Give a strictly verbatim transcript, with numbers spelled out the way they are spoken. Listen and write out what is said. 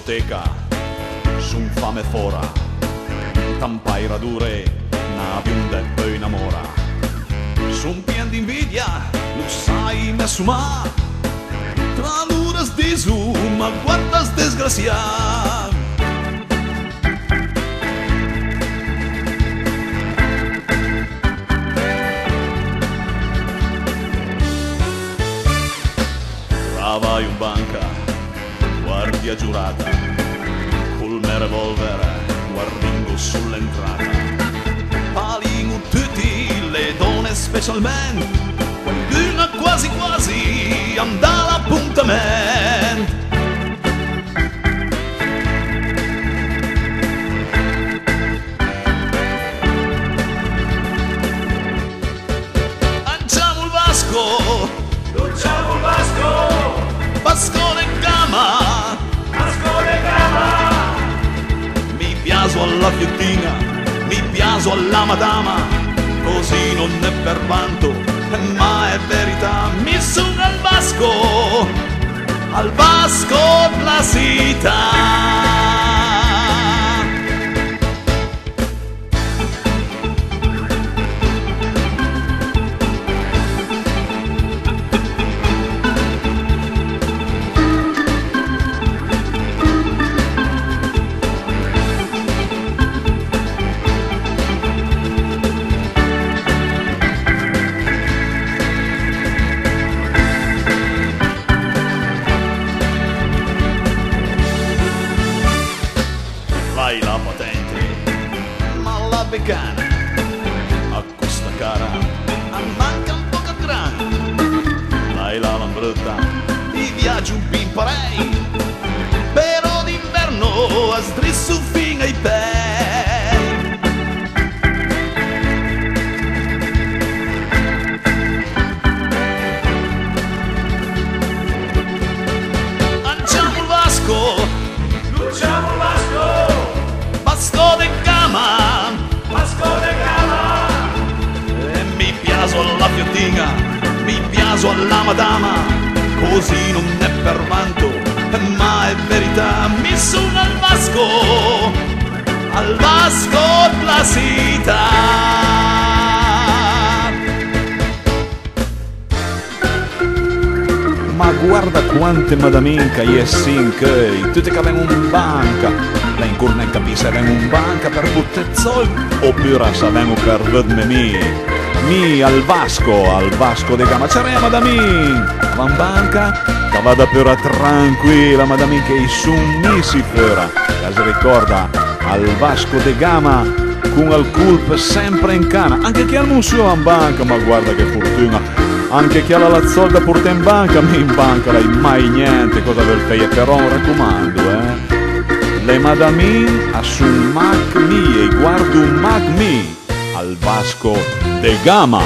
Teca, son fame fòra, ant un paira d'ore, na bionda e peui na mòra. Son pien d'invidia, lo sai, me somà, tra lor as diso: "Ma guarda sto desgrasià!" Travajo an banca, guardia giurata, col me revolver guardingo sol l'entrata. Palin-o tuti, le dòne specialment, quaidun-a quasi quasi a-j an dà l'apontament. An ciamo ël Vasco, lo ciamo ël Vasco, Vasco de Gama, Vasco de Gama. Mi piaso a la fiotin-a, mi piaso a la madama, così non è per vanto, ma è verità. Mi son ël Vasco, ël Vasco dla sità. L'hai la patente, ma la becana a costa cara, a manca un pòch ëd grana. L'hai la lambrëtta, i viaggio un pì an parèj, però d'inverno a sdrisso fin ai pèj. An ciamo ël Vasco, lo ciamo ël Vasco, Vasco de Gama, Vasco de Gama. E mi piaso a la fiotin-a, mi piaso a la madama, così non è per vanto, ma è verità. Mi son ël Vasco, ël Vasco dla sità. Ma guarda quante madamin ch'a-i é sì ancheuj, tute ch'a ven-o an banca. L'hai ancora nen capì s'a ven-o an banca për boté ëd sòld opura s'a ven-o për vëdme mi. Mi, ël Vasco, ël Vasco de Gama, ciaré a madamin, a va an banca, ch'a vada pura tranquila, madamin, ch'a-i son mi sì fora. Ch'a se ricòrda ël Vasco de Gama con ël colp sempre an cana. Anche chiel a-j son an banca, ma guarda che fortun-a. Anche chiel a l'ha ëd sòld da porté an banca, mi an banca l'hai mai gnente, còsa veul feje, però an racomando, eh. Le madamin a son mach mi, e guardo mach mi, ël Vasco de Gama.